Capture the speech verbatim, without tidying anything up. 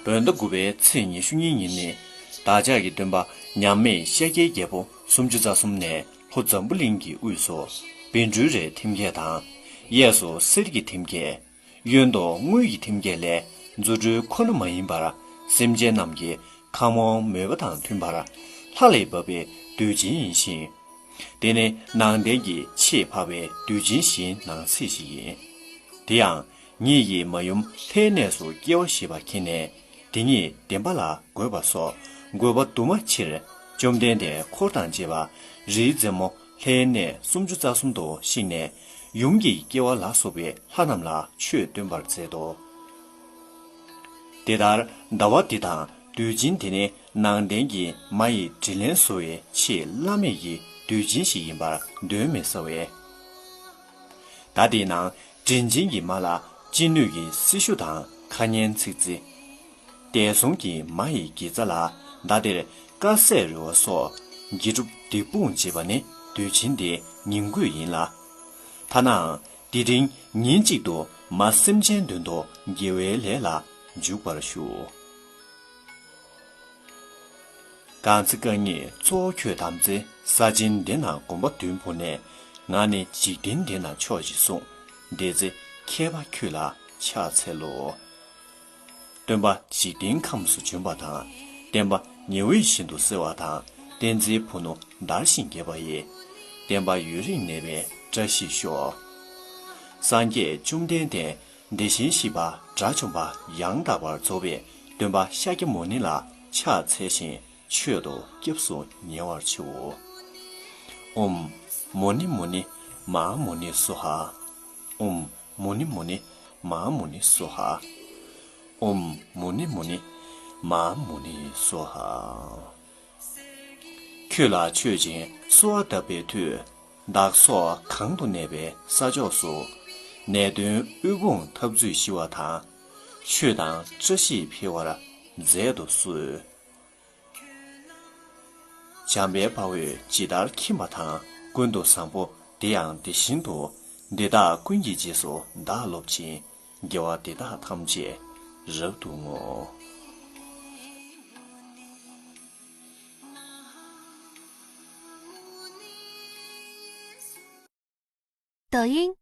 བོད་ཟླ་དགུ་པའི་ཚེས་ཉི་ཤུ་གཉིས་ཉིན་ནི། བདག་ཅག་གི་སྟོན་པ་མཉམ་མེད་ཤཱཀྱའི་རྒྱལ་པོ་སུམ་ཅུ་རྩ་གསུམ་ནས་ལྷོ་འཛམ་བུ་གླིང་གི་དབུས་སུ་བཻ་ཌཱུརྱའི་ཐེམ་སྐས་དང་། གཡས་སུ་གསེར་གྱི་ཐེམ་སྐས། གཡོན་དུ་དངུལ་གྱི་ཐེམ་སྐས་ལས། རྫུ་འཕྲུལ་ཁོ་ན་མ་ཡིན་པར། སེམས་ཅན་རྣམས་ཀྱི་ཁམས་དབང་མོས་པ་དང་མཐུན་པར། ལྷ་ལས་བབས་པའི་བདུད་བཞི་ཡིན་ཞིང་། དེ་ནི་ནང་བསྟན་གྱི་ཆེས་འཕགས་པའི་བདུད་བཞིའི་ཞིང་ནང་གསེས་ཤིག་ཡིན། དེ་ཡང་ཉིད་ཀྱིས་མ་ཡུམ་ལྷའི་གནས་སུ་སྐྱེ་བ་བཞེས་པ་མཁྱེན་ནས། དེ་ཉིད་བདེན་པ་ལ་འགོད་པ་སོགས་དགོས་པ་དུ་མ་ཕྱིར། བཅོམ་ལྡན་འདས་འཁོར་དང་བཅས་པ་རིའི་རྩེ་མོ་ལྷའི་གནས་སུམ་ཅུ་རྩ་གསུམ་དུ་གཤེགས་ནས། ཡུམ་གྱི་སྐྱེ་བ་ལ་སོགས་པའི་ལྷ་རྣམས་ལ་ཆོས་སྟོན་པར་མཛད་དོ། དེ་ལྟར་ཟླ་བ་འདི་དང་བདུད་བཞི་འདི་ནི་ནང་བསྟན་གྱི་མ་ཡི་དྲིན་ལན་གཟོ་བའི་ཆེས་བླ་མེད་ཀྱི་བདུད་བཞི་ཞིག་ཡིན་པར་གདོན་མི་ཟ་བས། ད་དེའི་ནང་དྲིན་ཅན་གྱི་མ་ལ་ཅི་ནུས་ཀྱིས་སྲི་ཞུ་དང་ཁ་ཉན་ཚིག་རྩི། འདས་སོང་གི་མ་ཡི་དགེ་རྩ་ལ་ཟླ་དེར་དཀར་ཟས་རོལ་བ་སོགས་དགེ་སྒྲུབ་སྡིག་སྤོང་བྱེད་པ་ནི་བདུད་བཞི་འདིའི་ཉིང་དགོས་ཡིན་ལ། ཐ་ནའང་དེ་རིང་ཉིན་གཅིག་ཏུ་མ་སེམས་ཅན་དོན་དུ་དགེ་བའི་ལས་ལ་འཇུག་པར་ཞུ། གང་ཚེ་རྐང་གཉིས་གཙོ་བོ་ཁྱོད་དམ་ཚེ་ས་ཆེན་འདི་ན་གོམ་པ་བདུན་བོར་ནས། ང་ནི་འཇིག་རྟེན་འདི་ན་མཆོག་ཅེས་གསུངས། དེ་ཚེ་མཁས་པ་ཁྱོད་ལ་ཕྱག་འཚལ་ལོ། སྟོན་པ་འཇིག་རྟེན་ཁམས་སུ་བྱོན་པ་དང་། བསྟན་པ་ཉི་འོད་བཞིན་དུ་གསལ་བ་དང་། བསྟན་འཛིན་ཕུ་ནུ་དར་ཞིང་རྒྱས་པ་ཡི། བསྟན་པ་ཡུན་རིང་གནས་པའི་བཀྲ་ཤིས་ཤོག། སངས་རྒྱས་བཅོམ་ལྡན་འདས་དེ་བཞིན་གཤེགས་པ་དགྲ་བཅོམ་པ་ཡང་དག་པར་རྫོགས་པའི་སྟོན་པ་ཤཱཀྱ་མུ་ནི་ལ་ཕྱག་འཚལ་ཞིང་མཆོད་དོ། སྐྱབས་སུ་ཉེ་བར་མཆིའོ། ཨོཾ་མུ་ནི་མུ་ནི་མ་ཧཱ་མུ་ནི་སྭཱ་ཧཱ། ཨོཾ་མུ་ནི་མུ་ནི་མ་ཧཱ་མུ་ནི་སྭཱ་ཧཱ། ཨོཾ་མུ་ནི་མུ་ནི་མ་ཧཱ་མུ་ནི་སྭཱ་ཧཱ། ཁྱོད་ལ་མཆོད་ཅིང་གསོལ་བ་བཏབ་པའི་མཐུས། བདག་སོགས་གང་དུ་གནས་པའི་ས་ཕྱོགས་སུ། ནད་གདོན་དབུལ་ཕོངས་འཐབ་རྩོད་ཞི་བ་དང་། ཆོས་དང་བཀྲ་ཤིས་འཕེལ་བར་མཛད་དུ་གསོལ། འཇམ་དཔལ་དཔའ་བོས་ཇི་ལྟར་མཁྱེན་པ་དང་། ཀུན་ཏུ་བཟང་པོ་དེ་ཡང་དེ་བཞིན་དུ། འདི་དག་ཀུན་གྱི་རྗེས་སུ་བདག་སློབ་ཅིང་། དགེ་བ་འདི་དག་ཐམས་ཅད་རབ་ཏུ་བསྔོ།抖音，